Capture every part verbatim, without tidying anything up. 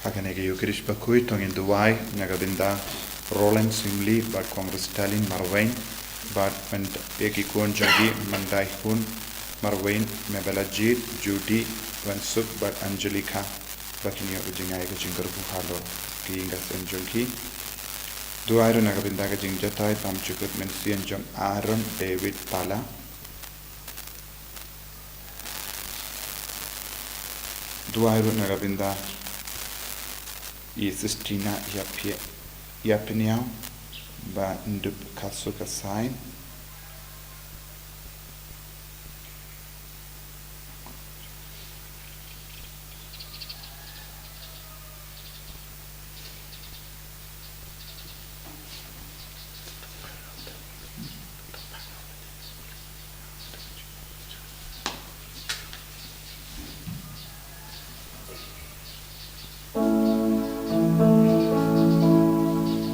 Ha kane ka Ïukharist bakhuid to ngin duwai na ka bynta Roland Syiemlieh bad Kong Kristalin Marwein bad ïa ki khun jong ki, Mandai Hun Marwein, Mebelajit, Judy, Wansuk bad Angelika, ba kin ïoh ka jingai ka jingkyrkhu halor ki ïing ka sem jong ki. Duwai ruh na ka bynta ka jingjahthait bymjukut mynsiem jong Aaron David Pala. Duwai ruh na ka bynta i Sistina Ïaphi-, Ïapniaw ba ndup kasu ka sain.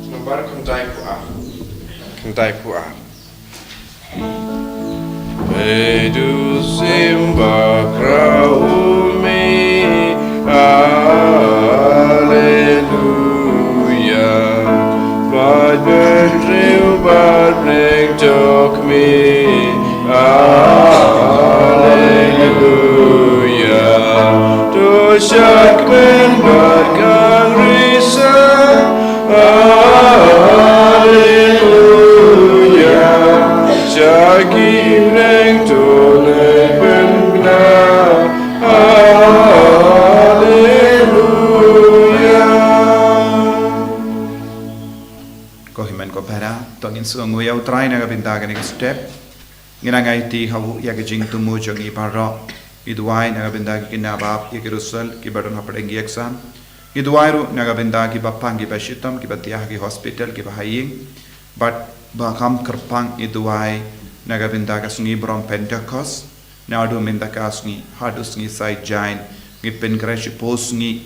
Nambar khyndai phew ar. Khyndai phew ar. Ei du symbai khraw ïa me, Alleluia. Bad bynriew bad bneng jong me, Alleluia. To shakmen bad kynrisa, Alleluia. Sha ki bneng to leh pynbna, Alleluia. Ko hynmen ko para, to ngin sngewnguh ïa U Trai na ka bynta kane ka step. Ngi nang aiti ha u ïa ka jingthmu jong ngi baroh. Ngi duwai na ka bynta ki khynnah bap, ïa ki rusal kiba don hapdeng ki exam. Ngi duwai ruh na ka bynta kiba pang, kiba shitom, kiba thiah ha ki hospital, kiba ha ïing. Bad ba kham kyrpang ngi duwai na ka bynta ka sngi burom Pentecost. Naduh mynta ka sngi haduh sngi Saitjaiñ, ngi pynkhreh shiphew sngi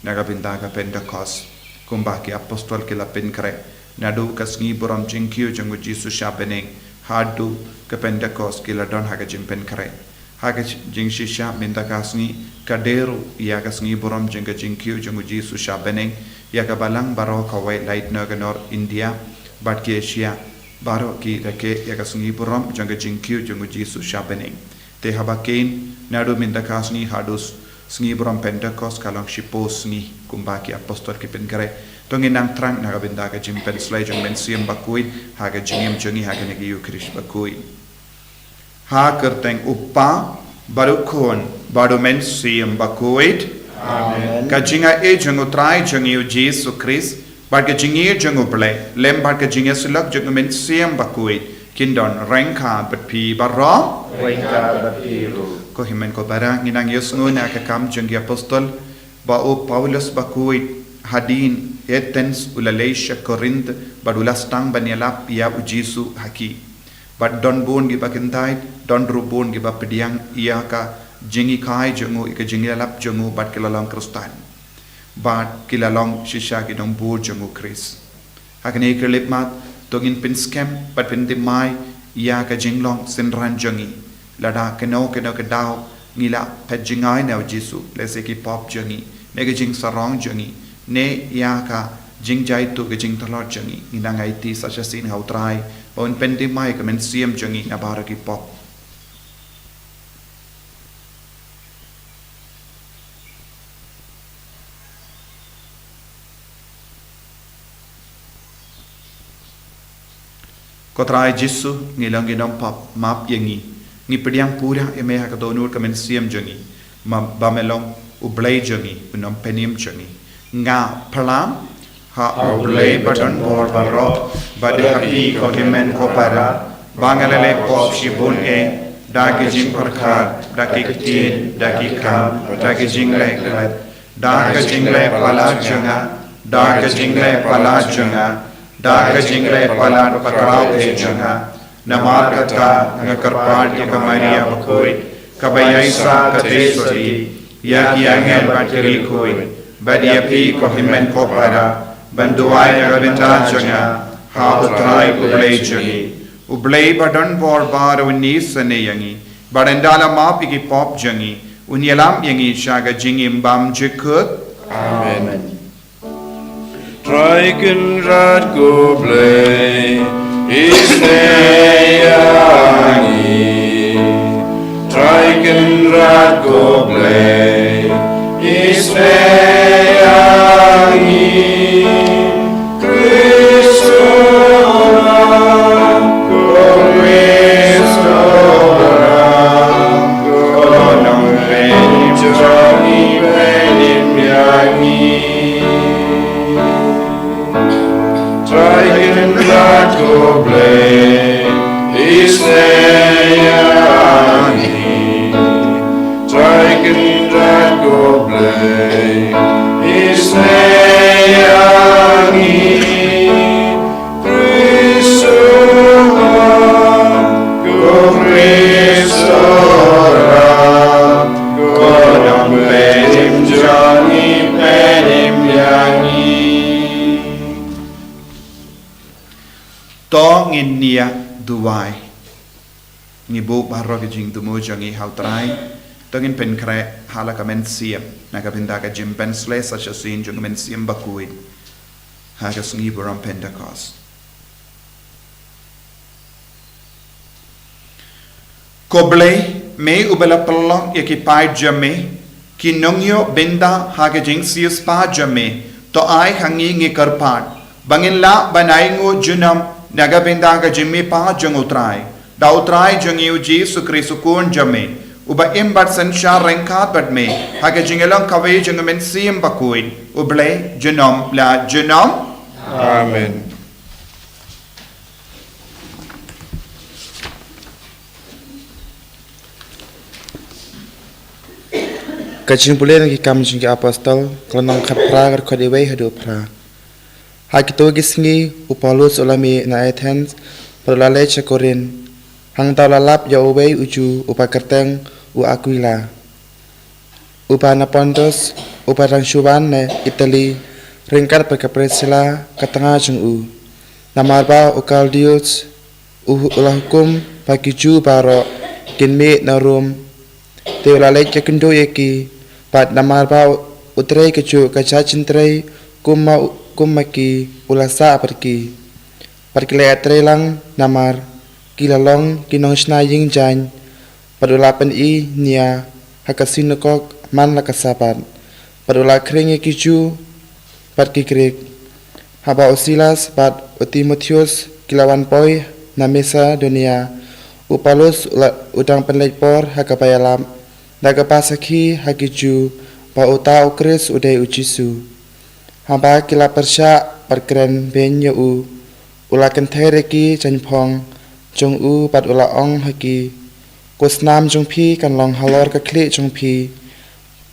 na ka bynta ka Pentecost, kumba ki apostol ki la pynkhreh. Naduh ka sngi burom jingkiew jong u Jisu sha bneng haduh ka Pentecost ki la don ha ka jingpynkhreh. Ha ka jingshisha mynta ka sngi ka dei ruh ïa ka sngi burom jong ka jingkiew jong u Jisu sha bneng. Ïa ka balang baroh kawei, lait noh ka North India bad ki Asia, baroh ki rakhe ïa ka sngi burom jong ka jingkiew jong u Jisu sha bneng. Te haba kin, naduh mynta ka sngi haduh sngi burom Pentecost ka long shiphew sngi kumba ki apostol ki pynkhreh. To ngin nang thrang na ka bynta ka jingpynslei jong u Mynsiem Bakhuid ha ka jingim jong ngi ha kane ka Ïukharist bakhuid. Ha ka kyrteng U Kpa bad U Khun bad U Mynsiem Bakhuid. Amen. Ka jingaiei jong U Trai jong ngi U Jisu Khrist bad ka jingïeit jong U Blei lem bad ka jingïasyllok jong U Mynsiem Bakhuid kin don ryngkat bad phi baroh. Ryngkat bad phi ruh. Ko hynmen ko para, ngi nang ïohsngew na ka Kam jong ki Apostol ba u Paulus bakhuid hadien Athens u la leit sha Korinth bad u la sdang ban ïalap ïa U Jisu ha ki. Bad don bun kiba kyntait, don ruh bun kiba pdiang ïa ka jinghikai jong u, ïa ka jingïalap jong u, bad ki la long Khristan. Bad ki la long shisha ki nongbud jong U Khrist. Ha kane ka khyllipmat to ngin pynskhem bad pynthymmai ïa ka jinglong synran jong ngi. Lada kano kano ka daw ngi la phet jngai na U Jisu, lehse ki pop jong ngi, ne ka jingsarong jong ngi, ne ïa ka jingjaituh ka jingtlot jong ngi, ngi nang aiti sa shisien ha U Trai ba un pynthymmai ïa ka mynsiem jong ngi na baroh ki pop. Ko Trai Jisu, ngi long ki nongpop, map ïa ngi. Ngi pdiang pura ïa me ha ka dohnud ka mynsiem jong ngi, ba me long U Blei jong ngi, U Nongpynim jong ngi. Nga pyrshang ha U Blei ba don bor baroh, bad ha phi ko hynmen ko para, ba nga la leh pop shibun eh, da ka jingpyrkhat, da ki ktien, da ki kam, da ka jingleh klet, da ka jingleh palat jong nga, da ka jingleh palat jong nga, da ka jingleh palat bakhraw eh jong nga. Namar kata nga kyrpad ïa ka Maria bakhuid, kaba ïaisah katei sawti, ïa ki angel bad ki riewkhuid, bad ïa phi ko hynmen ko para, ban duwai na ka bynta jong nga ha U Trai U Blei jong ngi. U Blei ba don bor baroh un isynei ïa ngi, bad ynda la map ïa ki pop jong ngi, un ïalam ïa ngi sha ka jingim bymjukut. Amen. Trai Kynrad ko Blei, isynei ïa ngi. Trai Kynrad ko Blei, isynei ïa ngi. Khrist u wan, ko Khrist u wan, ko Nongpynim jong ngi, pynim ïa ngi. Trai Kynrad ko Blei, isynei ïa ngi. Trai Kynrad ko Blei, isynei ïa ngi. Khrist u wan, ko Khrist u wan, ko Nongpynim jong ngi, pynim ïa ngi. To ngin ïa duwai. Ngi buh baroh ki jingthmu jong ngi ha u Trai. To ngin pynkhreh ha la ka mynsiem na ka bynta ka jingpynsleh sa shisien jong ka mynsiem bakhuid ha ka sngi burom Pentekost. Ko Blei, me uba la pynlong ïa ki paid jong me, ki nongïoh bynta ha ka jingsiewspah jong me, to ai ha ngi ngi kyrpad ba ngin lah ban ainguh junom na ka bynta ka jingmihpat jong u Trai, da u Trai jong ngi u Jisu Khrist u Khun jong me, uba im bad synshar ryngkat bad me ha ka jingïalong kawei jong ka mynsiem bakhuid, U Blei junom la junom. Amen. Ka jingpule na ki Kam jong ki Apostol, ka lynnong khatphra, ka dkhot iwei haduh phra. Ha kito ki sngi u Paulus u la mih na Athens bad u la leit sha Korinth. Hangta u la lap ïa uwei u Jiw uba kyrteng u Akwila, uba na Pontus, uba dang shu wan na Itali, ryngkat bad ka Prisila ka tnga jong u. Namar ba u Klaudius u, u la hukum ba ki Jiw baroh kin mih na Rom. Te u la leit ïakynduh ïa ki, bad namar ba u trei kajuh ka jait jingtrei kum ma, kum ma ki, u la sah bad ki. Bad ki la ïatrei lang namar ki la long ki nongshna ïing jaiñ. Bad u la pyni nia ha ka sinagog man la ka Sabbath. Bad u la khring ïa ki Jiw bad ki Grik. Haba u Silas bad u Timotheus ki la wan poi na Masedonia, u Paulus u la, u dang pynleit por ha kaba ïalap da kaba sakhi ha ki Jiw ba uta u Khrist u dei u Jisu. Haba ki la pyrshah bad kren beiñ ïa u, u la kynthei ïa ki jaiñphong jong u bad u la ong ha ki, ko snam jong phi kan long halor ka khlieh jong phi.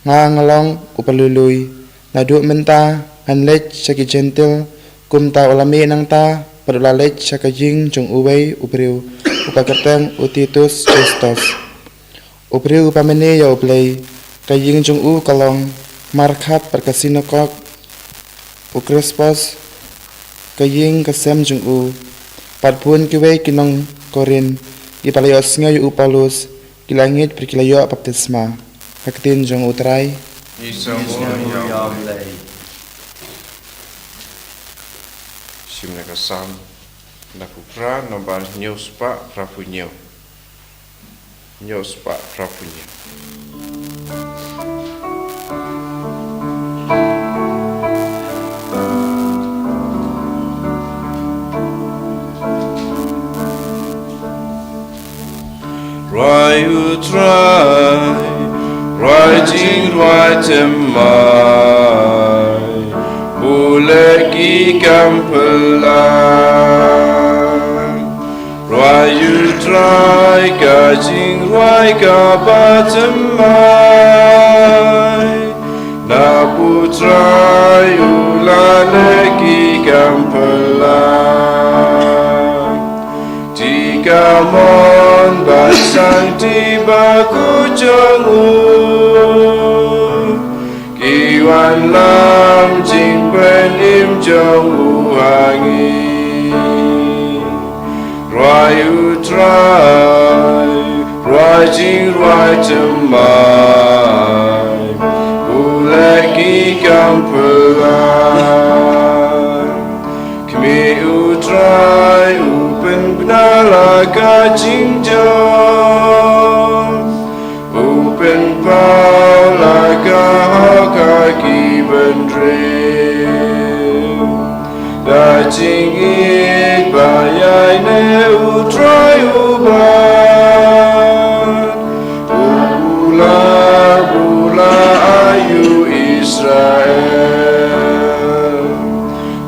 Nga nga long uba lui lui. Naduh mynta ngan leit sha ki Jentil. Kumta u la mih nangta bad u la leit sha ka ïing jong uwei u briew uba kyrteng u Titus Justus, u briew uba mane ïa U Blei. Ka ïing jong u ka long markhap bad ka sinagog. U Krispus, ka ïing ka sem jong u, bad bun kiwei ki nong Korinth kiba la ïohsngew ïa u Paulus, ki la ngeit bad ki la ïoh baptisma. Ka ktien jong U Trai. Ngi sngew ïa U Blei. Shim na ka Salm khatphra, nombar hynñiew spah phra phew hynñiew. Hynñiew spah phra phew hynñiew. Rwai U Trai, rwai jingrwai thymmai, pule ki kam phylla. Rwai U Trai ka jingrwai kaba thymmai, na U Trai u la leh ki kam phylla. Te ka mon bad shangti bakhraw jong u ki wanlam jingpynim jong u ha ngi. Rwai U Trai, rwai jingrwai thymmai, pule ki kam phylla. Jingïeit ba ïaineh u Trai uba, u la, u la aïu Israel.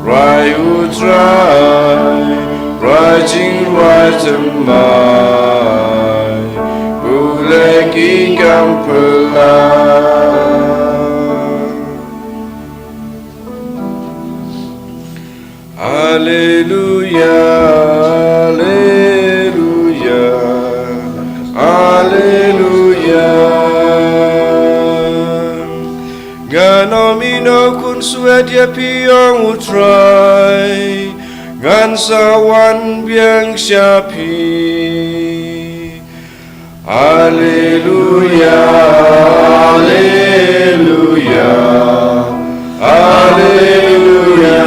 Rai u Trai, rai jingrwai thymmai, u leh ki kam phylla. Alleluia, alleluia, alleluia. Ngan ym ïehnoh khunswet ïa phi, ong u Trai, ngan sa wan biang sha phi. Alleluia, alleluia, alleluia.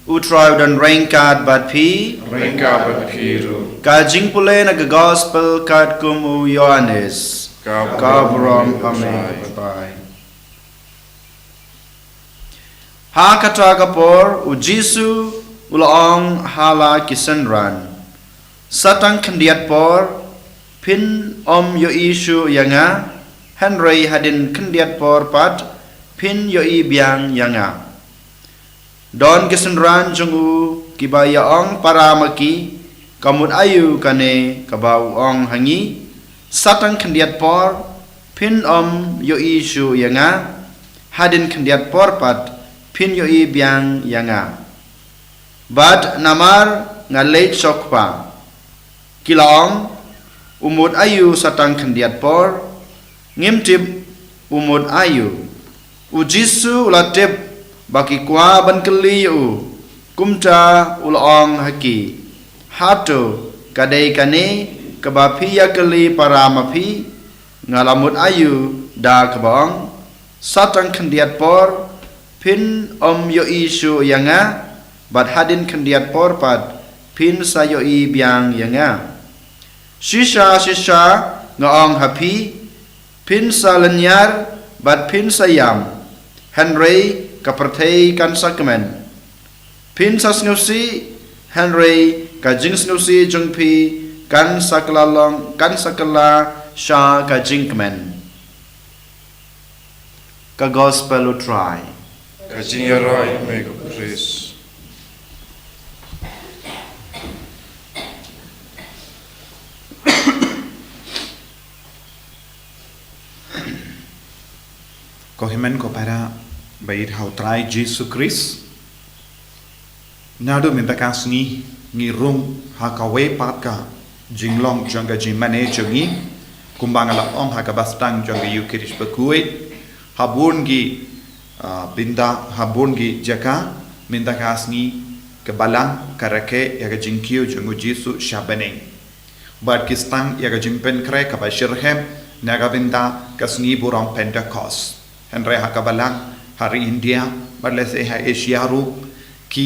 U Trai u don ryngkat bad phi. Ryngkat bad phi ruh. Ka jingpule na ka gospel katkum u Ïoannis. Ka Ka burom burom ha me, Trai. Bye bye. Ha kata ka por, u Jisu u la ong ha la ki synran, sa tang khyndiat por phin ym ïohi shuh ïa nga, hynrei hadien khyndiat por pat phin ïohi biang ïa nga. Don ki synran jong u kiba ïa ong para ma ki, ka mut aïu kane kaba u ong ha ngi, sa tang khyndiat por phin ym ïohi shuh ïa nga, hadien khyndiat por pat phin ïohi biang ïa nga. Bad namar nga leit sha u Kpa. Ki la ong, u mut aïu sa tang khyndiat por? Ngim tip u mut aïu. U Jisu u la tip ba ki kwah ban kylli ïa u, kumta u la ong ha ki, hato ka dei kane kaba phi ïa kylli para ma phi, nga la mut aïu da kaba ong, sa tang khyndiat por phin ym ïohi shuh ïa nga, bad hadien khyndiat por pat phin sa ïohi biang ïa nga. Shisha, shisha, nga ong ha phi, phin sa lynñiar bad phin sa ïam, hynrei ka pyrthei kan sa kmen. Phin sa sngewsih, hynrei ka jingsngewsih jong phi kan sa kylla long, kan sa kylla sha ka jingkmen. Ka gospel u Trai. Ka jingïaroh ïa me ko Khrist. Ko hynmen ko para ba ïeit ha u Trai Jisu Khrist. Naduh mynta ka sngi ngi rung ha kawei pat ka jinglong jong ka jingmane jong ngi, kumba nga la ong ha kaba sdang jong ka Ïukharist bakhuid, ha bun ki, ah, bynta, ha bun ki jaka, mynta ka sngi ka Balang ka rakhe ïa ka jingkiew jong u Jisu sha bneng. Bad ki sdang ïa ka jingpynkhreh kaba shitrhem na ka bynta ka sngi burom Pentecost. Hynrei ha ka Balang, ha ri India, bad lehse ha Asia ruh, ki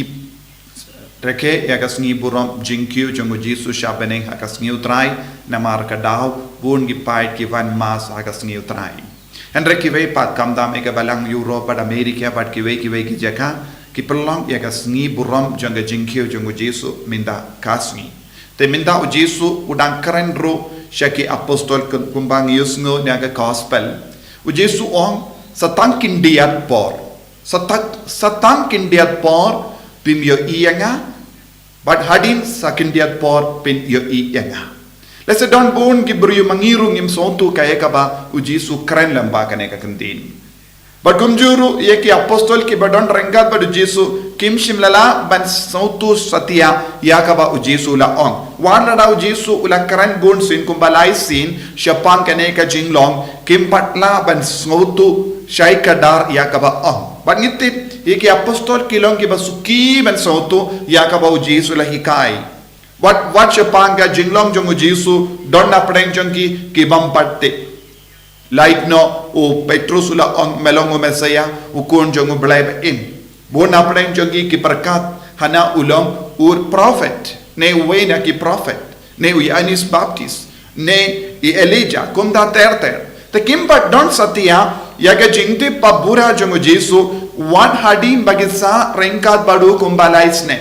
rakhe ïa ka sngi burom jingkiew jong u Jisu sha bneng ha ka sngi u Trai, namar ka daw bun ki paid ki wan mass ha ka sngi u Trai. Hynrei kiwei pat, khamtam ha ka Balang, Europe bad America bad kiwei kiwei ki jaka, ki pynlong ïa ka sngi burom jong ka jingkiew jong u Jisu mynta ka sngi. Te mynta u Jisu u dang kren ruh sha ki apostol, kum-, kumba ngi ïohsngew na ka gospel. U Jisu u ong, sa tang khyndiat por. Sa tang, sa tang khyndiat por phim ïohi ïa nga, bad hadien sa khyndiat por phin ïohi ïa nga. Lehse don bun ki briew, ma ngi ruh ngim sngewthuh kaei kaba u Jisu u kren lyngba kane ka kyntien. Bad kumjuh ruh ïa ki apostol kiba don ryngkat bad u Jisu, kim shym la lah ban sngewthuh satia ïa kaba u Jisu u la ong. Wat lada u Jisu u la kren bun sien kumba lai sien shaphang kane ka jinglong, kim pat lah ban sngewthuh shai kdar ïa kaba u ong. Bad ngi tip, ïa ki apostol ki long kiba suki ban sngewthuh ïa kaba u Jisu u la hikai. Wat, wat shaphang ka jinglong jong u Jisu, don napdeng jong ki ki bym pat tip. Lait noh u Petrus u la ong, me long u Messiah, u Khun jong u Blei ba im. Bun napdeng jong ki ki pyrkhat, hana u long u prophet, ne uwei na ki prophet, ne u Ïoannis Baptist, ne i Elijah, kumta ter ter. Te kim pat don satia ïa ka jingtip ba bura jong u Jisu, wat hadien ba ki sah ryngkat bad u kumba lai snem.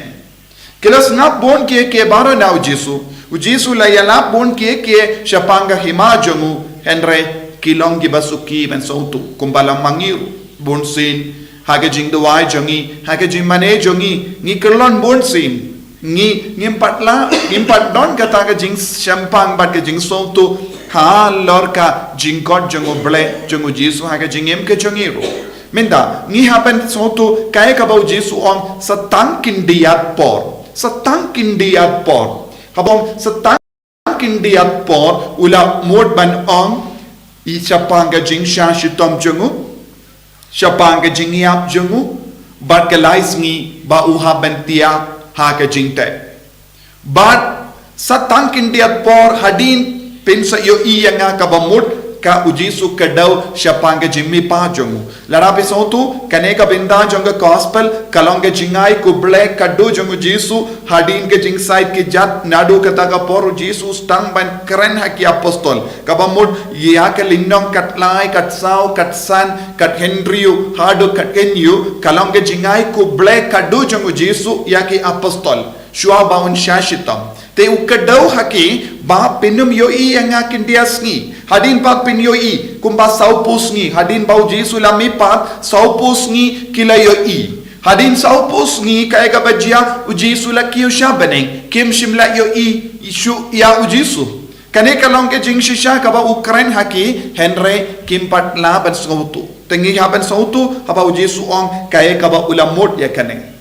Ki la sngap bun kiei kiei baroh na u Jisu. U Jisu la ïalap bun kiei kiei shaphang ka hima jong u, hynrei ki long kiba suki ban sngewthuh, kumba la ma ngi ruh. Bunsien, ha ka jingduwai jong ngi, ha ka jingmane jong ngi, ngi kyllon bunsien. Ngi, ngim pat lah, ngim pat don kata ka jingshemphang bad ka jingsngewthuh halor ka jingkhot jong u Blei, jong u Jisu ha ka jingim ka jong ngi ruh. Mynta, ngi hap ban sngewthuh kaei kaba u Jisu u ong sa tang khyndiat por. Sa tang khyndiat por. Haba u ong sa tang khyndiat por, u la mut ban ong ïa shaphang ka jingshah shitom jong u, shaphang ka jingïap jong u, bad ka lai sngi ba u hap ban thiah ha ka jingtep. Bad sa tang khyndiat por hadien phin sa ïohi ïa nga, kaba mut ka u Jisu kdew shaphang ka jingmihpat jong u. Lada phi sngewthuh, kane ka bynta jong ka gospel, ka long ka jingai khublei khadduh jong u Jisu, hadien ka jingshait kjat, naduh kata ka por u Jisu u sdang ban kren ha ki apostol. Kaba mut ïa ka lynnong khatlai, khatsaw, khatsan, khathynriew, haduh khathynñiew, ka long ka jingai khublei khadduh jong u Jisu ïa ki apostol. Shuwa ba un shah shitom. Te u kdew ha ki ba phin ym ïohi ïa nga khyndiat sngi. Hadien ba phin ïohi, kumba sawphew sngi. Hadien ba u Jisu la mihpat, sawphew sngi ki la ïohi. Hadien sawphew sngi kaei kaba jia, u Jisu la kiew shah bneng. Kim shym la ïohi shuh ïa u Jisu. Kane ka long ka jingshisha kaba u kren ha ki, hynrei kim pat lah ban sngewthuh. Te ngi hap ban sngewthuh, haba u Jisu u ong kaei kaba u la mut ïa kane.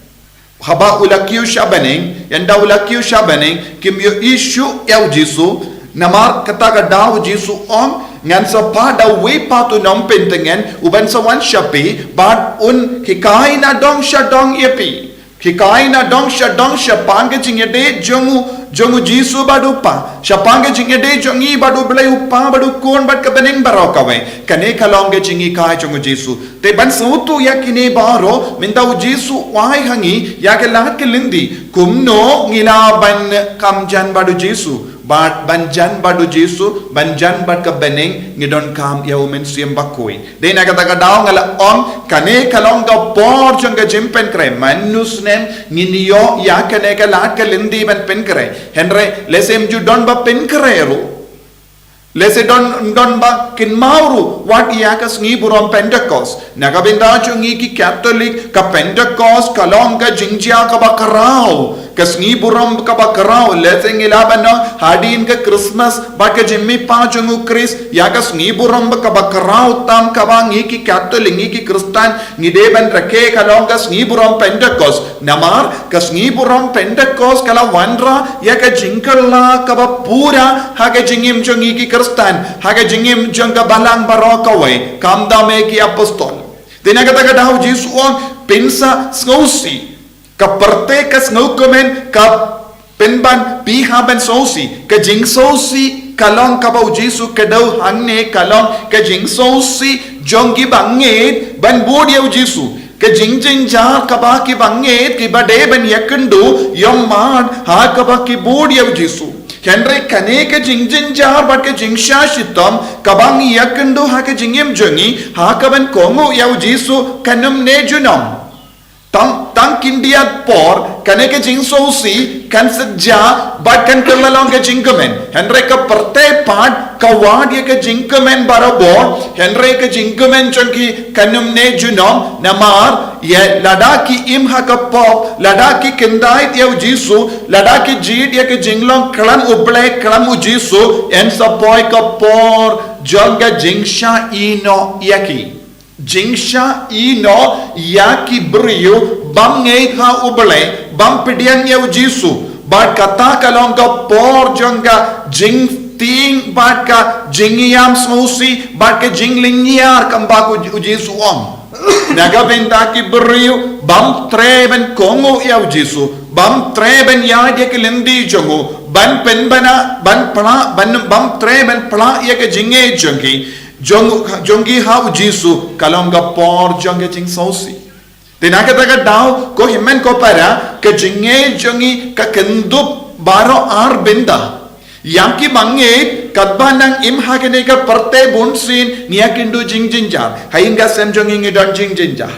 Haba u la kiew shah bneng, ynda u la kiew shah bneng, kim ïohi shuh ïa u Jisu, namar kata ka daw u Jisu u ong, ngan sa phah da uwei pat u nongpyntngen, u ban sa wan sha phi, bad un hikai nadong shadong ïa phi. Hikai nadong shadong shaphang ka jingïadei jong u, jong u Jisu bad u Kpa. Shaphang ka jingïadei jong ngi bad u Blei u Kpa bad u Khun bad ka bneng baroh kawei. Kane ka long ka jinghikai jong u Jisu. Te ban sngewthuh ïa kine baroh, mynta u Jisu u ai ha ngi ïa ka lad ka lynti. Kumno ngi lah ban kham jan bad u Jisu. Bad ban jan bad u Jisu, ban jan bad ka bneng, ngi donkam ïa u Mynsiem Bakhuid. Dei na kata ka daw nga la ong, kane ka long ka por jong ka jingpynkhreh. Man u snem ngin ïoh ïa kane ka lad ka lynti ban pynkhreh. Hynrei, lehse ym ju don ba pynkhreh ruh. Lehse don, don ba kynmaw ruh, wat ïa ka sngi burom Pentecost. Na ka bynta jong ngi ki Katholik, ka Pentecost ka long ka jingjia kaba khraw. Ka sngi burom kaba khraw, lehse ngi lah ban ong, hadien ka Christmas, bad ka jingmihpat jong u Khrist, ïa ka sngi burom kaba khraw tam kaba ngi ki Katholik, ngi ki Khristan, ngi dei ban rakhe ka long ka sngi burom Pentecost. Namar, ka sngi burom Pentecost ka la wanrah, ïa ka jingkylla kaba pura, ha ka jingim jong ngi ki Khristan, ha ka jingim jong ka balang baroh kawei, khamtam eh ki apostol. Te na kata ka daw u Jisu u ong, phin sa sngewsih. Ka pyrthei ka sngewkmen, ka pynban phi hap ban sngewsih. Ka jingsngewsih ka long kaba u Jisu u kdew hangne ka long ka jingsngewsih jong ki bangeit ban bud ïa u Jisu. Ka jingjynjar kaba ki bangeit kiba dei ban ïakynduh ïa u man ha kaba ki bud ïa u Jisu. Hynrei kane ka jingjynjar bad ka jingshah shitom kaba ngi ïakynduh ha ka jingim jong ngi ha kaban kohnguh ïa u Jisu kan ym ne junom. Tang, tang khyndiat por, kane ka jingsngewsih, kan sa jia, bad kan kylla long ka jingkmen. Hynrei ka pyrthei pat, ka wad ïa ka jingkmen barabor, hynrei ka jingkmen jong ki kan ym ne junom, namar, ïa lada ki im ha ka pop, lada ki khyndai ïa u Jisu, lada ki jied ïa ka jinglong khlem u Blei, khlem u Jisu, yn sa poi ka por, jong ka jingshah ïehnoh ïa ki. Jingshah ïehnoh ïa ki briew bym ngeit ha u Blei, bym pdiang ïa u Jisu. Bad kata ka long ka por jong ka jingtieng, bad ka jingïam sngewsih, bad ka jinglynñiar kumba u Jisu u ong. Na ka bynta ki briew bym treh ban kohnguh ïa u Jisu, bym treh ban ïaid ïa ki lynti jong u, ban pynbna, ban phla, ban, bym treh ban phla ïa ka jingngeit jong ki. Jong, jong ki ha u Jisu, ka long ka por jong ka jingsngewsih. Te na kata ka daw, ko hynmen ko para, ka jingngeit jong ngi ka kyndup baroh ar bynta. Ïa ki bangeit, Katba nang im ha kane ka pyrthei bunsien ngi ïakynduh jingjynjar. Ha ïing ha sem jong ngi ngi don jingjynjar.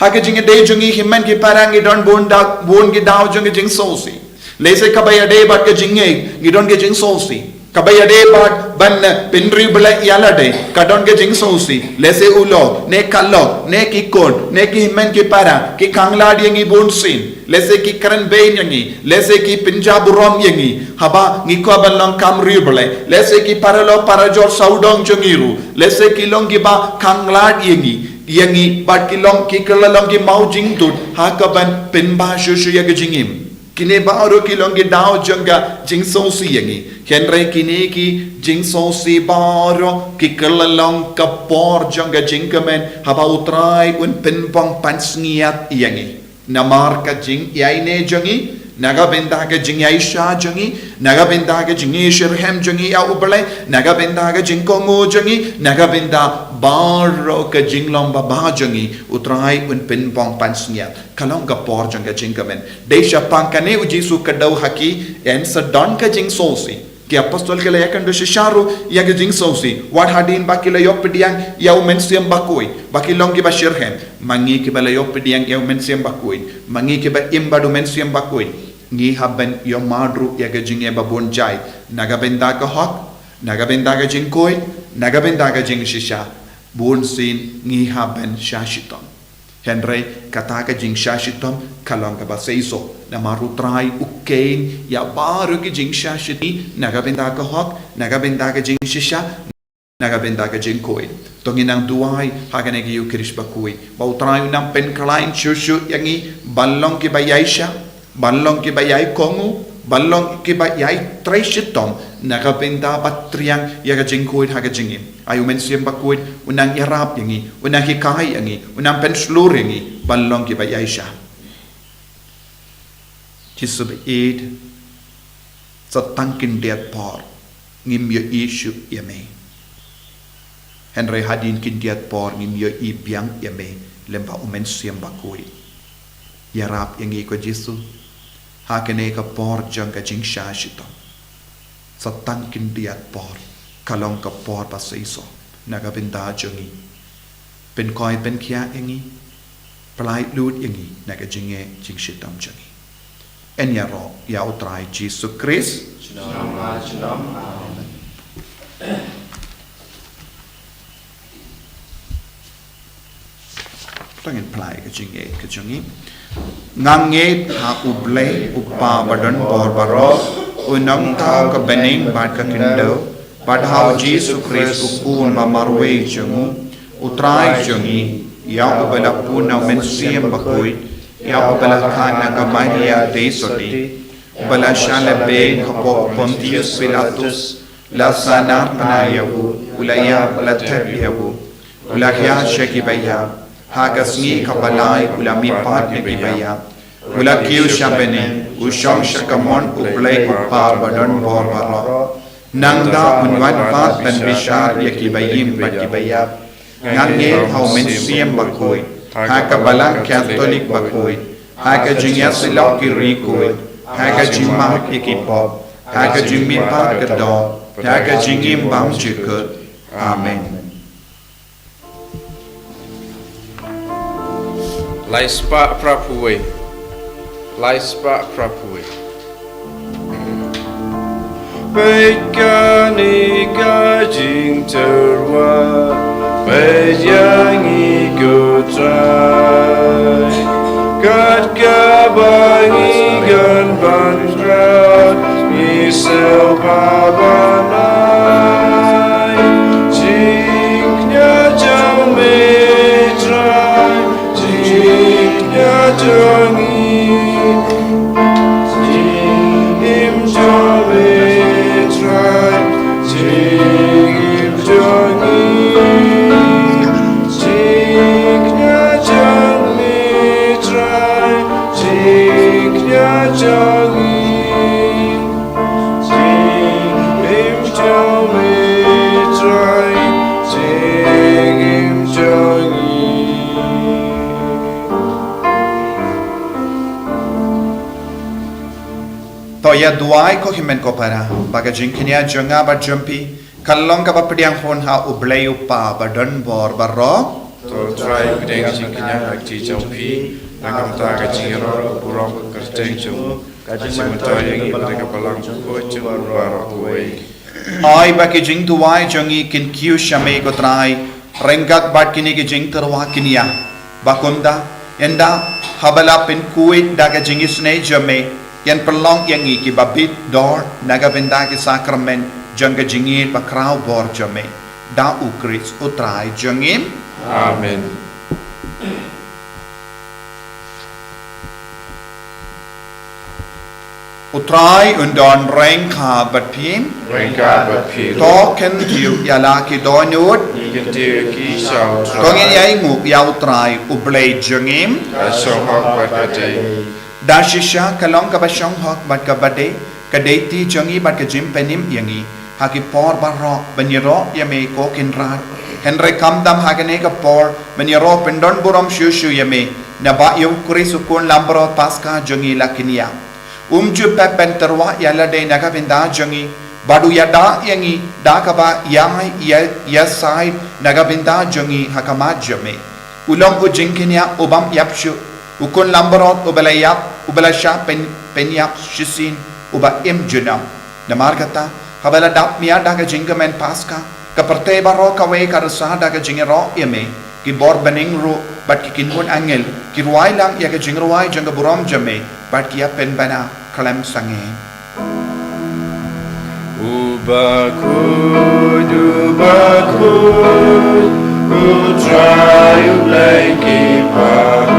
Ha ka jingïadei jong ngi hynmen ki para ngi don bun da, bun ki daw jong ki jingsngewsih. Lehse kaba ïadei bad ka jingngeit ngi don ki jingsngewsih. Kaba ïadei bad ban, eh, pynriewblei ïa lade ka don ki jingsngewsih. Lehse u lok ne ka lok ne ki khun ne ki hynmen ki para ki khanglad ïa ngi bunsien. Lehse ki kren bein ïa ngi, lehse ki pynjah burom ïa ngi. Haba ngi kwah ban long kam riewblei, lehse ki paralok parajor sawdong jong ngi ruh, lehse ki long kiba khanglad ïa ngi, ïa ngi, bad ki long ki kylla long ki maw jingtut ha kaban pynbha shuh shuh ïa ka jingim. Kine baroh ki long ki daw jong ka jingsngewsih ïa ngi. Hynrei kine ki jingsngewsih baroh ki kylla long ka por jong ka jingkmen haba U Trai un pynbong pansngiat ïa ngi. Namar ka jingïaineh jong ngi, na ka bynta ka jingïaisha jong ngi, na ka bynta ka jingïashitrhem jong ngi ïa U Blei, na ka bynta ka jingkohnguh jong ngi, na ka bynta baroh ka jinglong babha jong ngi, U Trai un pynbong pansngiat. Ka long ka por jong ka jingkmen. Dei shaphang kane U Jisu ka dei ha ki, yn sa don ka jingsngewsih. Ki apostol ki la ïakynduh shisha ruh ïa ka jingsngewsih. Wat hadien ba ki la ïoh pdiang ïa U Mynsiem Bakhuid, ba ki long kiba shitrhem. Ma ngi kiba la ïoh pdiang ïa U Mynsiem Bakhuid, ma ngi kiba im bad U Mynsiem Bakhuid, ngi hap ban ïoh mad ruh ïa ka jingeh babun jait. Na ka bynta ka hok, na ka bynta ka jingkhuid, na ka bynta ka jingshisha. Bunsien ngi hap ban shah shitom. Hynrei kata ka jingshah shitom ka long kaba seisoh. Namar U Trai u kheiñ ïa baroh ki jingshah shitom, na ka bynta ka hok, na ka bynta ka jingshisha, na ka bynta ka jingkhuid. To ngin nang duwai ha kane ka Ïukharist bakhuid ba U Trai un nang pynkhlaiñ shuh shuh ïa ngi ban long kiba ïaishah, ban long kiba ïaikohnguh, ban long kiba ïaitrei shitom, na ka bynta ba triang ïa ka jingkhuid ha ka jingim. Ai U Mynsiem Bakhuid un nang ïarap ïa ngi, un nang hikai ïa ngi, un nang pynshlur ïa ngi ban long kiba ïaishah. Jisu ba ïeit, sa tang khyndiat por ngim ïohi shuh ïa me. Hynrei hadien khyndiat por ngim ïohi biang ïa me lyngba U Mynsiem Bakhuid. Ïarap ïa ngi ko Jisu ha kane ka por jong ka jingshah shitom. Sa tang khyndiat por ka long ka por ba seisoh na ka bynta jong ngi. Pynkhuid pynkhiah ïa ngi, pyllait lut ïa ngi na ka jingeh jingshitom jong ngi. Yn ïaroh ïa U Trai Jisu Khrist. Junom ha junom. Amen. To ngin plie ka jingngeit ka jong ngi. Nga ngeit ha U Blei U Kpa ba don bor baroh, U Nongthaw ka bneng bad ka khyndew, bad ha U Jisu Khrist U Khun ba marwei jong U, U Trai jong ngi, ïa uba la pun na U Mynsiem Bakhuid, ïa uba la kha na ka Maria Theisotti, uba la shah lehbeiñ hapoh Pontius Pilatus, la sahnarphna ïa u, u la ïap, la thep ïa u, u la hiar sha kiba ïap, ha ka sngi kaba lai u la mihpat na kiba ïap, u la kiew sha bneng, u shong sha kamon U Blei U Kpa ba don bor baroh. Nangta un wan pat ban bishar ïa kiba im bad kiba ïap. Nga ngeit ha U Mynsiem Bakhuid, ha ka Balang Katholik bakhuid, ha ka jingïasyllok ki riewkhuid, ha ka jingmap ïa ki pop, ha ka jingmihpat ka doh, ha ka jingim bymjukut. Amen. Lai spah phra phew wei. Lai spah phra phew wei. Peit kane ka jingtyrwa, peit ïa ngi ko Trai. Kat kaba ngi kyrpad, ngi sngewbha ban ai jingkñia jong me Trai. Jingkñia jong ngi, jingim jong me Trai, jingim jong ngi, jingkñia jong me Trai, jingkñia jong ngi. Jingim jong me Trai, jingim jong ngi. To ïa duwai ko hynmen ko para, ba ka jingkñia jong nga bad jong phi, Ka long kaba pdiang hun ha U Blei U Kpa badonbor baroh. To Trai, pdiang jingkñia ha kti jong phi, na ka bynta ka jingïaroh ka burom ka kyrteng jong u, ka jingmyntoi ïa ngi na ka balang jong u Khuid jong u baroh kawei. Ai ba ki jingduwai jong ngi kin kiew sha me ko Trai, ryngkat bad kine ki jingtyrwa kñia. Ba kumta, ynda haba la pynkhuid da ka jingisynei jong me, yn pynlong ïa ngi kiba bit dor na ka bynta ki sakramen jong ka jingïeit bakhraw bor jong me. Da U Khrist U Trai jong ngi. Amen. U Trai un don ryngkat bad phi. Ryngkat bad phi. To kyntiew ïa la ki dohnud. Ngi kyntiew ïa ki sha U Trai. To ngin ïa ainguh ïa U Trai U Blei jong ngi. Ka shong hok bad ka dei. Da shisha ka long kaba shong hok bad kaba dei, ka dei ti jong ngi bad ka jingpynim ïa ngi ha ki por baroh ban ïaroh ïa me ko Kynrad. Hynrei khamtam ha kane ka por ban ïaroh pyndonburom shuh shuh ïa me, naba ïa U Khrist U Khun Langbrot Paskha jong ngi la kñia. Um ju pep ban tyrwa ïa lade na ka bynta jong ngi, bad u ïada ïa ngi da kaba ïai ïa, ïasaid na ka bynta jong ngi ha khmat jong me. U long u jingkñia u bym ïap shuh, U Khun Langbrot uba la ïap, uba la shah pyn, pynïap shisien, uba im junom. Namar kata, haba la dap miet da ka jingkmen Paskha, ka pyrthei baroh kawei ka rsa da ka jingïaroh ïa me, ki bor bneng ruh bad ki kynhun angel ki rwai lang ïa ka jingrwai jong ka burom jong me, bad ki ïa pynbna khlem sangeh. Uba khuid, uba khuid, U Trai U Blei ki paid,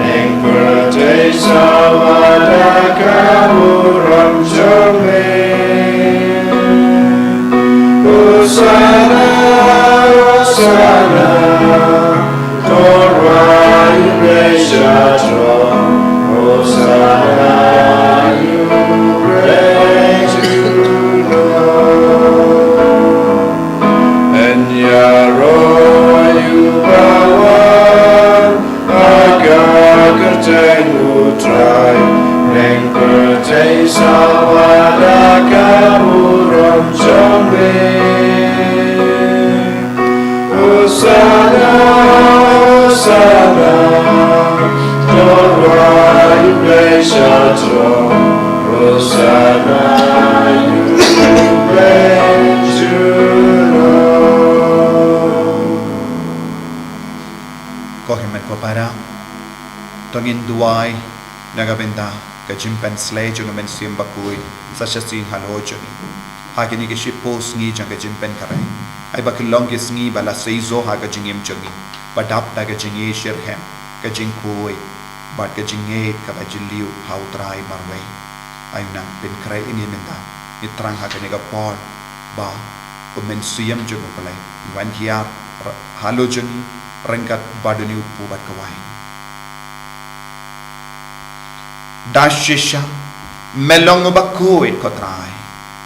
ïing pyrthei sawa da ka burom jong me. Hosana, Hosana, to rwai U Blei sha throne. Hosana ïa U Blei junom. Yn ïaroh ïa uba wan ha ka kyrteng U Trai, ïing pyrthei sawa da ka burom jong me. Hosana, Hosana, to rwai U Blei sha throne. Hosana ïa U Blei junom. Ko hynmen ko para, to ngin duwai na ka bynta ka jingpynshlei jong U Mynsiem Bakhuid sa shisien halor jong ngi ha kine ki shiphew sngi jong ka jingpynkhreh. Ai ba kin long ki sngi ba la seisoh ha ka jingim jong ngi, ba dap da ka jingïeit shitrhem, ka jingkhuid bad ka jingngeit kaba jylliew ha U Trai marwei. Ai nang pynkhreh ïa ngi mynta, ngi thrang ha kane ka por ba U Mynsiem jong U Blei un wan hiar halor jong ngi ryngkat bad une u kpu bad ka waiñ. Da shisha me long uba khuid ko Trai,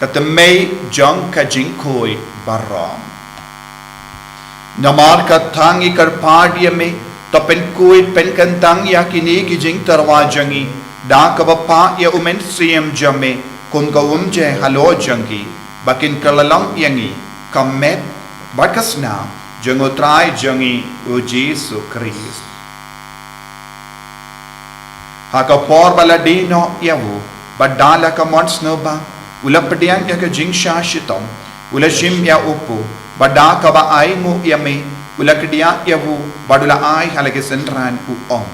ka thymmei jong ka jingkhuid baroh. Namar kata ngi kyrpad ïa me, to pynkhuid pynkyntang ïa kine ki jingtyrwa jong ngi da kaba phah ïa U Mynsiem jong me kum ka umjai halor jong ki, ba kin kylla long ïa ngi ka met bad ka snam jong U Trai jong ngi U Jisu Khrist. Ha ka por ba la die noh ïa u, bad da la ka mon sngewbha, u la pdiang ïa ka jingshah shitom, u la shim ïa u kpu, bad da kaba ainguh ïa me, u la kdiah ïa u, bad u la ai ha la ki synran, u ong: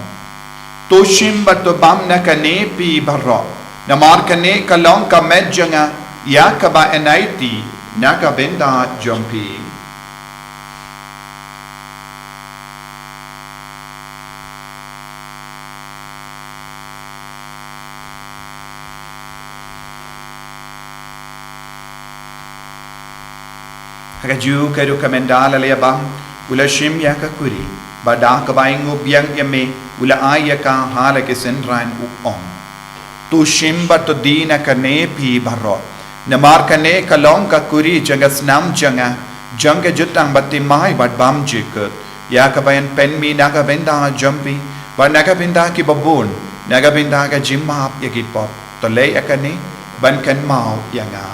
To shim bad to bam na kane phi baroh, namar kane ka long ka met jong nga, ïa kaba yn aiti na ka bynta jong phi. Ha kajuh ka ruh ka mynta la leit bam, u la shim ïa ka kuri, bad da kaba ainguh biang ïa me, u la ai ïa ka ha la ki synran, u ong: To shim bad to die na kane phi baroh, namar kane ka long ka kuri jong ka snam jong nga, jong ka jutang bathymmai bad bymjukut, ïa kaba yn pynmih na ka bynta jong phi bad na ka bynta kiba bun, na ka bynta ka jingmap ïa ki pop. To leh ïa kane ban kynmaw ïa nga.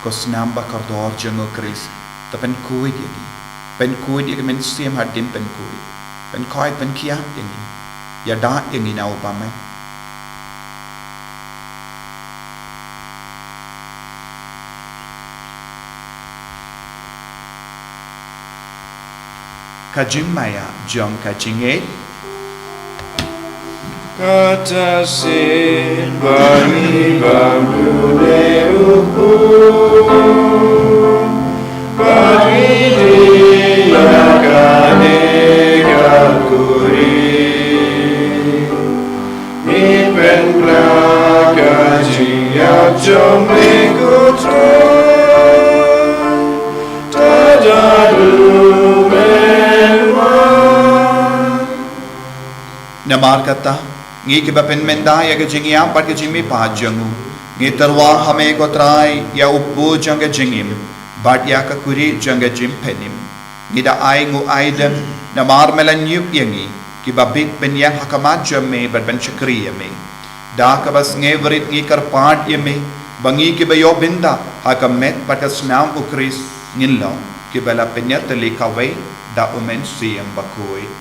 Ko snam ba kordor jong u Khrist, to pynkhuid ïa ngi. Pynkhuid ïa ka mynsiem hadien pynkhuid. Pynkhuid pynkhiah ïa ngi. Ïada ïa ngi na u bymman. Ka jingmaïa jong ka jingngeit. Kata shisien ba ngi bam dune u khun, ba ngi die ïa kane ka khuri. Ngi pynbna ka jingïap jong me ko Trai. Tada u men wan. Namar kata, ngi kiba pynmynta ïa ka jingïap bad ka jingmihpat jong u, ngi tyrwa ha me ko Trai, ïa u kpu jong ka jingim bad ïa ka khuri jong ka jingpynim. Ngi da ai nguaidem, namar me la ñiuh ïa ngi, kiba bit ban ïeng ha khmat jong me bad ban shakri ïa me. Da kaba sngewrit ngi kyrpad ïa me, ba ngi kiba ïoh bynta ha ka met bad ka snam u Khrist, ngin long kiba la pynïatylli kawei da u Mynsiem Bakhuid.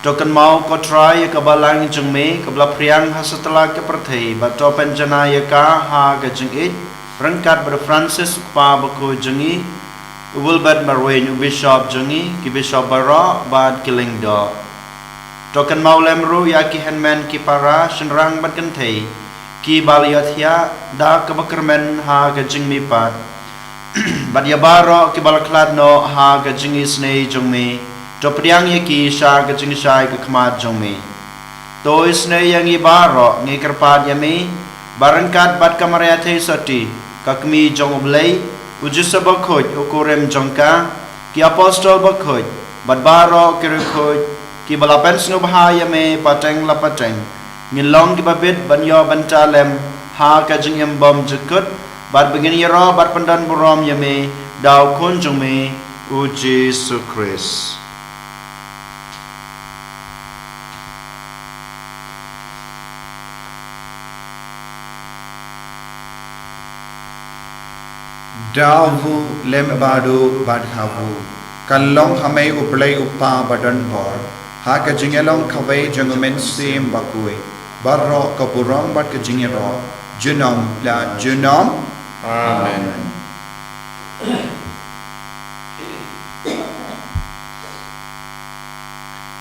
To kynmaw ko Trai ïa ka balang jong me, kaba la phriang ha satlak ka pyrthei, bad to pynjanai ïa ka ha ka jingïeit, ryngkat bad u Francis u kpa bakhuid jong ngi, u Wilbert Marwein u bishop jong ngi, ki bishop baroh bad ki lyngdoh. To kynmaw lem ruh ïa ki hynmen ki para, shynrang bad kynthei, kiba la ïohthiah da kaba kyrmen ha ka jingmihpat. Bad ïa baroh kiba la khlad noh ha ka jingisynei jong me, to pdiang ïa ki sha ka jingshai ka khmat jong me. To isynei ïa ngi baroh, ngi kyrpad ïa me, ba ryngkat bad ka Maria Theisotti, ka kmie jong u Blei, u Joseph bakhuid, u kurim jong ka, ki apostol bakhuid, bad baroh ki riewkhuid, kiba la pynsngewbha ïa me pateng la pateng, ngin long kiba bit ban ïoh bynta lem ha ka jingim bymjukut, bad ba ngin ïaroh bad pyndonburom ïa me da u Khun jong me, u Jisu Khrist. Da u lem bad u bad ha u, kan long ha me u Blei u Kpa badonbor, ha ka jingïalong kawei jong u Mynsiem Bakhuid, baroh ka burom bad ka jingïaroh, junom la junom. Amen.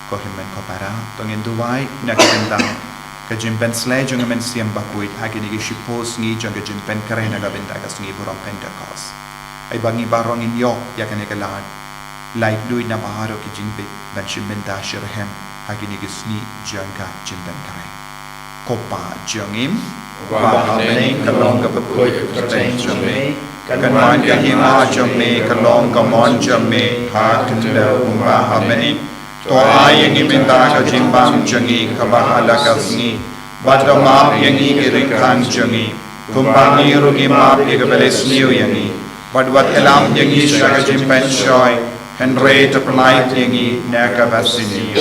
Ko hynmen ko para, to ngin duwai na ka bynta ka jingpynsleh jong u Mynsiem Bakhuid ha kine ki shiphew sngi jong ka jingpynkhreh na ka bynta ka sngi burom Pentekost. Ai ba ngi baroh ngin ïoh ïa kane ka lad laitluid na baroh ki jingbit ban shim bynta shitrhem ha kine ki sngi jong ka jingpynkhreh. Ko Pa jong ngi, uba ha bneng, ka long ka bakhuid ka kyrteng jong me, kan wan ka hima jong me, ka long ka mon jong me ha khyndew kumba ha bneng. To ai ïa ngi mynta ka jingbam jong ngi kaba ha la ka sngi, bad to map ïa ngi ki riewkhang jong ngi, kumba ngi ruh ngi map ïa kiba leh sniew ïa ngi, bad wat ïalam ïa ngi sha ka jingpynshoi, hynrei to pyllait ïa ngi na kaba sniew.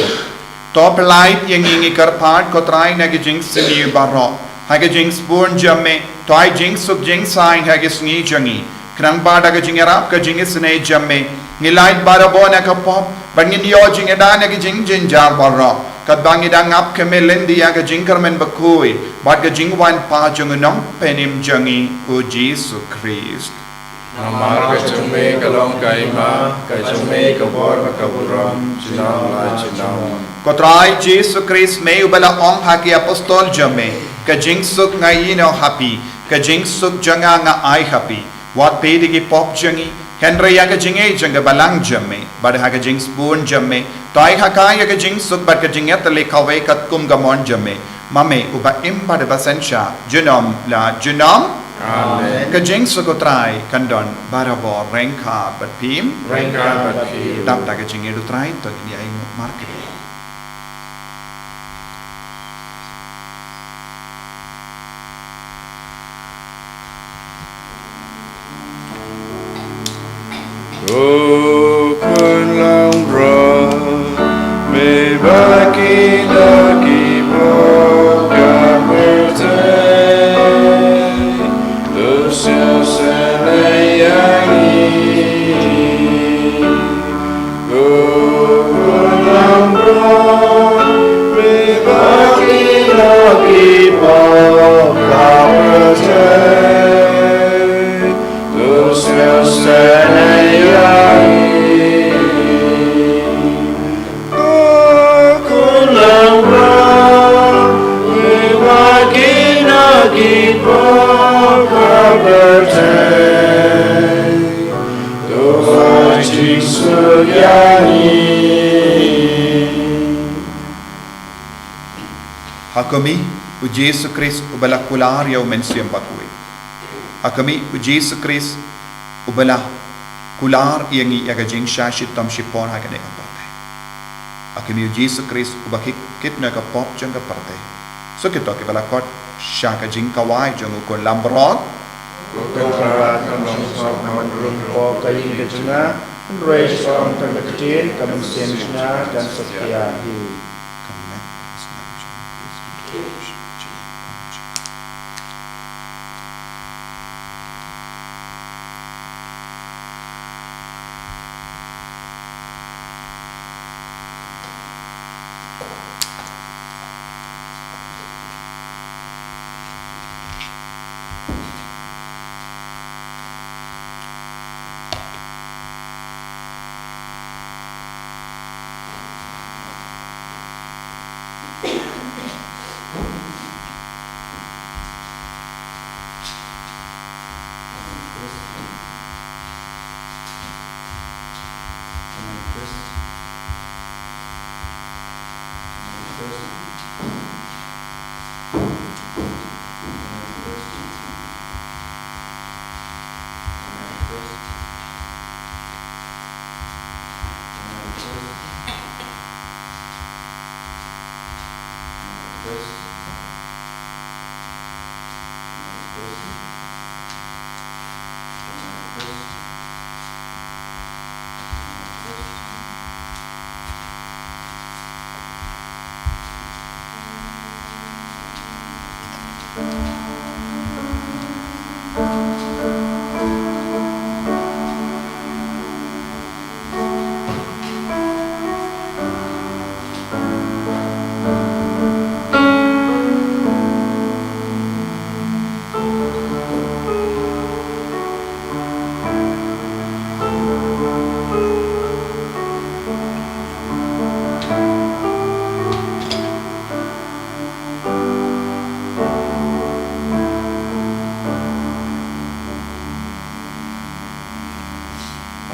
To pyllait ïa ngi, ngi kyrpad ko Trai, na ki jingsniew baroh, ha ka jingsbun jong me, to ai jingsuk jingsaiñ ha ki sngi jong ngi, khnang ba da ka jingïarap ka jingisynei jong me, ngi lait barabor na ka pop, bad ngin ïoh jingïada na ki jingjynjar baroh, katba ngi dang ap khmih lynti ïa ka jingkyrmen bakhuid bad ka jingwan pat jong u Nongpynim jong ngi, u Jisu Khrist. Namar ka jong me ka long ka hima, ka jong me ka bor bad ka burom, junom la junom. Ko Trai Jisu Khrist, me uba la ong ha ki apostol jong me, ka jingsuk nga ïehnoh ha phi, ka jingsuk jong nga nga ai ha phi. Wat peit ïa ki pop jong ngi, hynrei ïa ka jingngeit jong ka balang jong me, bad ha ka jingsbun jong me, to ai ha ka ïa ka jingsuk bad ka jingïatylli kawei katkum ka mon jong me. Ma me uba im bad uba synshar, junom la junom. Amen. Ka jingsuk u Trai kan don barabor ryngkat bad phi. Ryngkat bad phi. Dap da ka jingïeit u Trai, to ngin ïa ainguh markylliang. Ko Khun Langbrot, me ba ki da ki pop ka pyrthei, to shu Ha ka mih u Jisu Khrist uba la kular ïa u Mynsiem Bakhuid. Ha ka mih u Jisu Khrist uba la kular ïa ngi ïa ka jingshah shitom shipor ha kane ka pyrthei. Ha ka mih u Jisu Khrist uba kit, kit na ka pop jong ka pyrthei. Suk ïa kito kiba la khot sha ka jingkawai jong u khun lam baroh. Ko Trai, ngam shym sngewthuh namar ruh ko ka ïing ka jong nga, hynrei shu ong tang ka ktien, ka mynsiem jong nga kan sa thiah hi.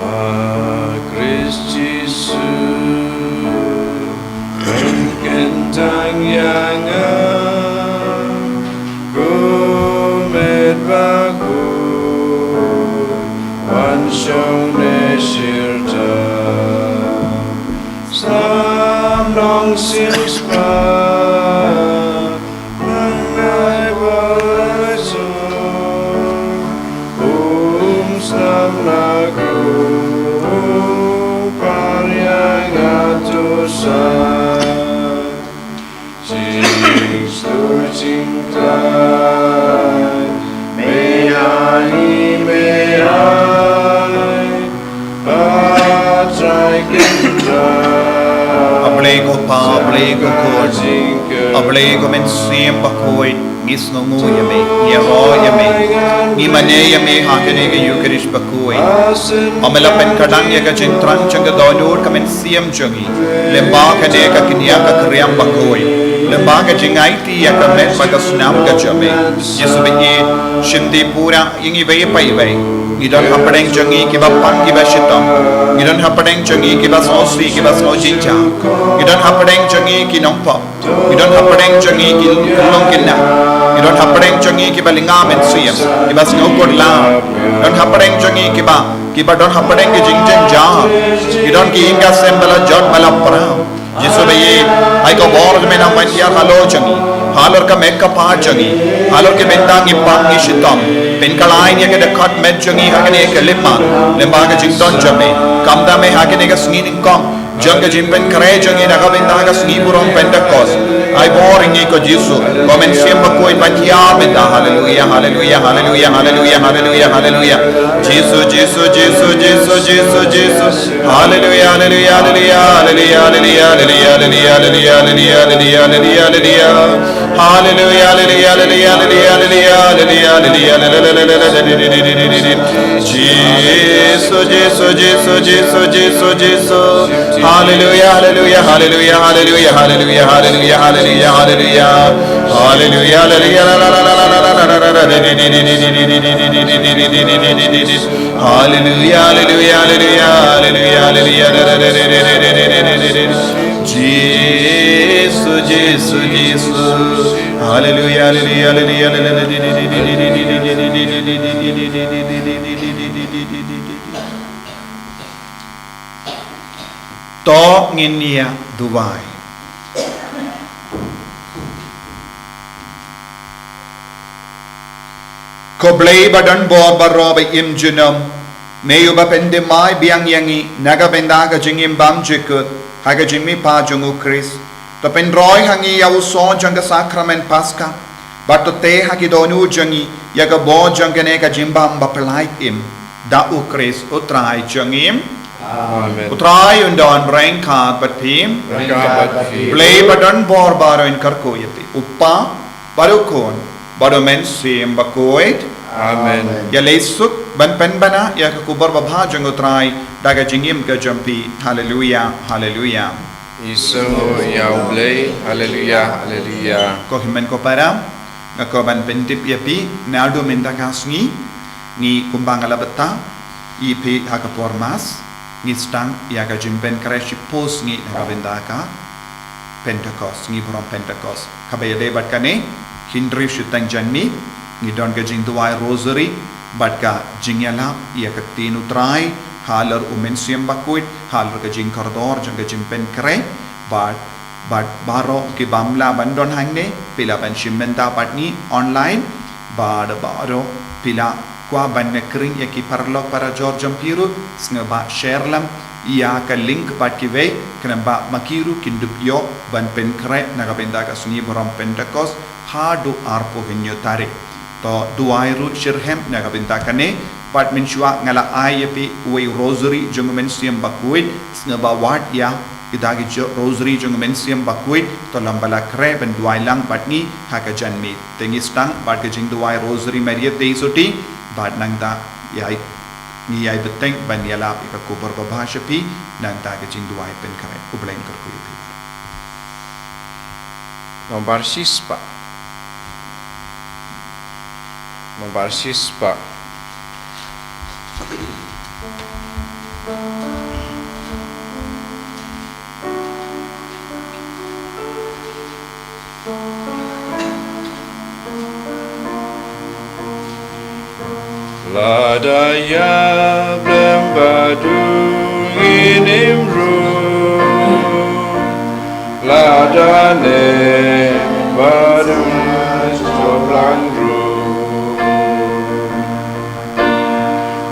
A Khrist Jisu, wan kyntang ïa nga, ko met bakhuid, wan shong ne shirta. Snam Nongsiewspah, nang ai ba la jong, um snam na ko, um par ïa nga to sa. Jingstad jingtharai, me ai, me ai, A Blei ko Pa, A Blei ko Khun, A Blei ko Mynsiem Bakhuid, ngi sngewnguh ïa me, ngi ïaroh ïa me, ngi mane ïa me ha kane ka Eucharist bakhuid. Ym me la pynkhlaiñ ïa ka jingthrang jong ka dohnud ka mynsiem jong ngi, lyngba kane ka kñia ka kriam bakhuid, lyngba ka jingai ïa ka met bad ka snam ka jong me. Jisu ba ïeit, shim dei pura ïa ngi iwei pa iwei. Ngi don hapdeng jong ngi kiba pang kiba shitom. Ngi don hapdeng jong ngi kiba sngewsih kiba sngewjynjar. Ngi don hapdeng jong ngi ki nongpop. Ngi don hapdeng jong ngi ki long ki nah. Ngi don hapdeng jong ngi kiba lynga mynsiem, kiba sngew kordor. Don hapdeng jong ngi kiba, kiba don hapdeng ki jingjynjar. Ngi don ki ïing ka sem ba la jot ba la pra. Jisu ba ïeit, ai ka bor jong me nang ban hiar halor jong ngi, halor ka met ka phad jong ngi, halor ki bynta ngi pang ngi shitom. Pynkhlaiñ ïa ka dkhot met jong ngi ha kane ka lipmat, lyngba ka jingdon jong me. Kam da me ha kane ka sngi nyngkong jong ka jingpynkhreh jong ngi na ka bynta ka sngi burom Pentekost. Ai bor ïa ngi ko Jisu, ko Mynsiem Bakhuid ban hiar mynta. Haleluia, haleluia, haleluia, haleluia, haleluia, haleluia. Jisu, Jisu, Jisu, Jisu, Jisu, Jisu. Haleluia, haleluia, haleluia, haleluia, haleluia, haleluia, haleluia, haleluia, haleluia, haleluia. Haleluia, haleluia, haleluia, haleluia, haleluia, haleluia. Jisu, Jisu, Jisu, Jisu, Jisu, Jisu. Haleluia, haleluia, haleluia, haleluia, haleluia, haleluia, haleluia, haleluia. Haleluia, haleluia, la, la, la, la, la, la, la. Hallelujah, hallelujah, hallelujah, hallelujah, hallelujah. Jesus, Jesus, Jesus. Hallelujah, hallelujah, hallelujah, hallelujah. To ngin ïa duwai. Ko Blei ba don bor baroh ba im junom, me uba pynthymmai biang ïa ngi na ka bynta ka jingim bymjukut ha ka jingmihpat jong U Khrist, to pynroi ha ngi ïa u sor jong ka sakramen Paska, bad to tei ha ki dohnud jong ngi ïa ka bor jong kane ka jingbym baphyllait im. Da U Khrist U Trai jong ngi. Amen. U Trai un don ryngkat bad phi. Ryngkat bad phi. Blei ba don bor baroh un kyrkhu ïa phi. U Kpa, bad U Khun, bad U Mynsiem Bakhuid. Amen. Ïaleh suk ban pynbna ïa ka khubor babha jong U Trai da ka jingim ka jong phi. Haleluya, haleluya. Isynei ïa U Blei. Haleluya, haleluya. Ko hynmen ko para, nga kwah ban pyntip ïa phi, naduh mynta ka sngi, ngi kumba nga la bynta ïa phi ha ka por Mass, ngi sdang ïa ka jingpynkhreh shiphew sngi na ka bynta ka Pentecost, sngi burom Pentecost. Kaba ïadei bad kane, hynriew shiteng janmiet, ngi don ka jingduwai Rosary, bad ka jingïalap ïa ka ktien U Trai, halor U Mynsiem Bakhuid, halor ka jingkordor jong ka jingpynkhreh, bad, bad baroh ki bym lah ban don hangne, phi lah ban shim bynta bad ngi online, bad baroh phi lah kwah ban ïakren ïa ki paralok parajor jong phi ruh, sngewbha share lang ïa ka link bad kiwei, khnang ba ma ki ruh kin dup ïoh ban pynkhreh na ka bynta ka sngi burom Pentecost, haduh arphew hynñiew tarik. To duwai ruh shitrhem na ka bynta kane, bad mynshuwa nga la ai ïa phi uwei u Rosary jong U Mynsiem Bakhuid, sngewbha wad ïa kita ki jo-, Rosary jong U Mynsiem Bakhuid, to lada la khreh ban duwai lang bad ngi ha ka janmiet. Te ngi sdang bad ka jingduwai Rosary Maria Thei Sotthi, bad nangta ïai, ngi ïai bteng ban ïalap ïa ka khubor babha sha phi, nangta ka jingduwai pynkhreh. U Blei un kyrkhu ïa phi. Nombar shispah. Nombar shispah. Lada ïa blem bad u ngin im ruh, lada ne bad u jop lang ruh.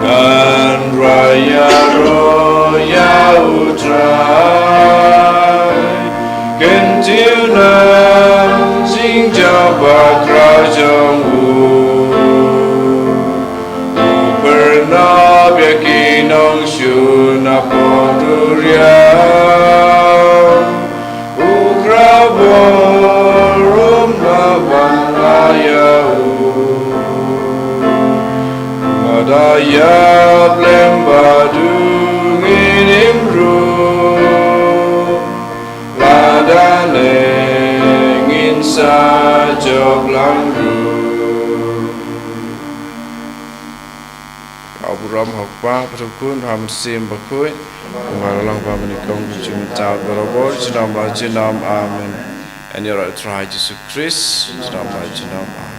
Ngan rai ïaroh ïa U Trai, kyntiew na jingjia bakla jong u. U pynïap ïa ki nongshun hapoh duriaw. U Kynrad burom na ban ai ïa u. Lada ïa blem bad u ngin im ruh, lada ne ngin sa jop lang ruh. Ka burom ha U Kpa, bad ha U Khun, bad ha U Mynsiem Bakhuid, kumba la long, bad mynnyngkong, kumjuh mynta, barabor, junom la junom. Amen. Ïaroh ïa U Trai Jisu Khrist, junom la junom. Amen.